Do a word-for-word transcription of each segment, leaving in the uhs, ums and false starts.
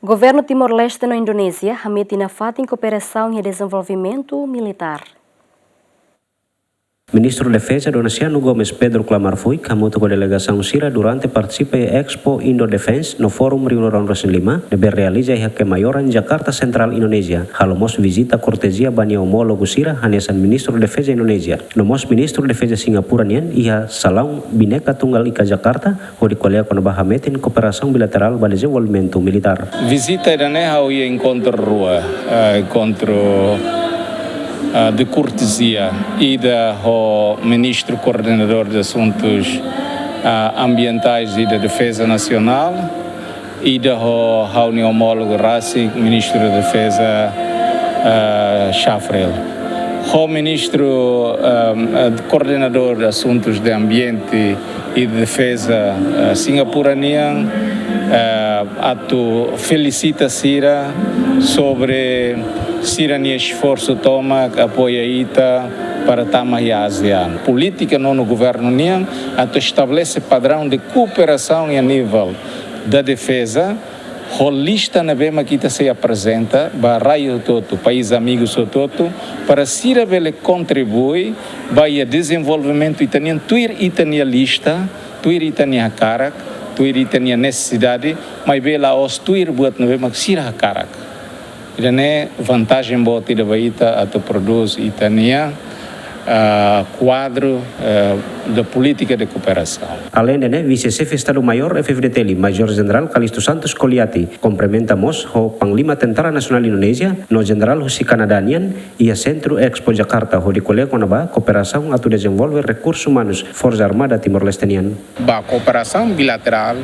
Governu Timor-Leste no Indonézia hametin nafatin kooperasaun iha dezenvolvimentu militár. Ministru Defeza Donasiano Gomes Pedro Klamar Fuik hamutuk ho delegasaun sira durante partisipa iha Expo Indo Defence no Forum Rio Round Resin Lima ne'ebé realiza iha Kemayoran, Jakarta Sentrál, Indonézia. Halo mós vizita kortezia ba nia omólogu sira hanesan Ministru Defeza Indonézia no mós Ministru Defeza Singapura nian iha Salaun Bhinneka Tunggal Ika, Jakarta, hodi ko'alia kona-ba hametin kooperasaun bilaterál ba dezenvolvimentu militár. Vizita ida-ne'e ha'u iha enkontru rua, eh, enkontru, eh, de kortezia, ida ho Ministru Koordenadór de Asuntus, eh, Ambientais e de Defeza Nasionál, ida ho ha'u-nia omólogu rasik, Ministru Defeza, eh, Xafril. Ho Ministru, eh, eh, Koordenadór de Asuntus de Ambiente e de Defeza, eh, Singapura nian, eh, atu felisita sira sobre sira-nia esforsu tomak apoia ita para tama iha ASEAN. Polítika nonu governu nian atu estabelese padraun de kooperasaun iha nivel da defeza, ho lista ne'ebé mak ita sei aprezenta ba rai hotu-hotu, país amigus hotu-hotu, para sira bele kontribui ba iha dezenvolvimentu ita-nian tuir ita-nia lista, tuir ita-nia hakarak, tuir ita-nia nesesidade, maibé la'ós tuir buat ne'ebé mak sira hakarak. Ida-ne'e vantajen boot ida ba ita atu prodús ita-nia, ah, kuadru, eh, da polítika de kooperasaun. Aleinde ne'e, Vise-Xefe Estadu Maiór F-FDTL, Majór Jenerál Kalisto Santos Koliati, kumprimenta mós ho Panglima Tentara Nasionál Indonézia no jenerál husi Kanadá nian iha Sentru Expo Jakarta, hodi ko'alia kona-ba kooperasaun atu dezenvolve rekursus umanus Forsa Armada Timor-Leste nian. Ba kooperasaun bilaterál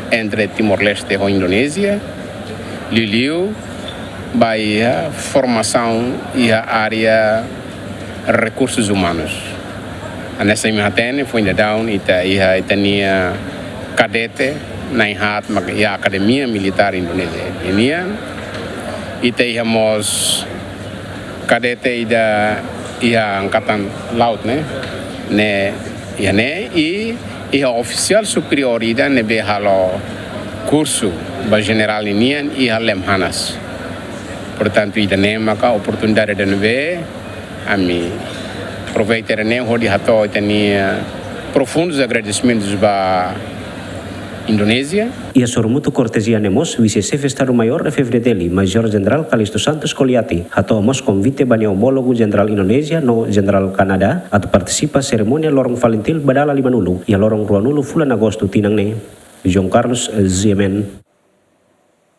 entre Timor-Leste ho Indonézia, liuliu ba iha formasaun iha área rekursus umanus. Hanesan imi hatene, foin daudaun ita iha ita-nia kadete na'in haat mak iha Akademia Militár Indonézia nian. Ita iha mós kadete ida iha Angkatan Laut ne'e, ne'e iha ne'e, i iha ofisiál superiór ida ne'ebé halo kursu ba jenerál ninian iha Lemhanas. Portantu, ida-ne'e maka oportunidade ida ne'ebé ami aproveita ida-ne'e hodi hato'o ita-nia profundus agradesimentus ba Indonézia. Iha sorumutu kortezia ne'e mós, Vise-Xefe Estadu Maiór F-FDTL, Majór Jenerál Kalisto Santos Koliati, hato'o mós konvite ba nia omólogu jenerál Indonézia no jenerál Kanadá atu partisipa serimónia loron Falintil ba dala limanulu iha loron ruanulu fulan Agostu tinan ne'e. João Carlos, GMN.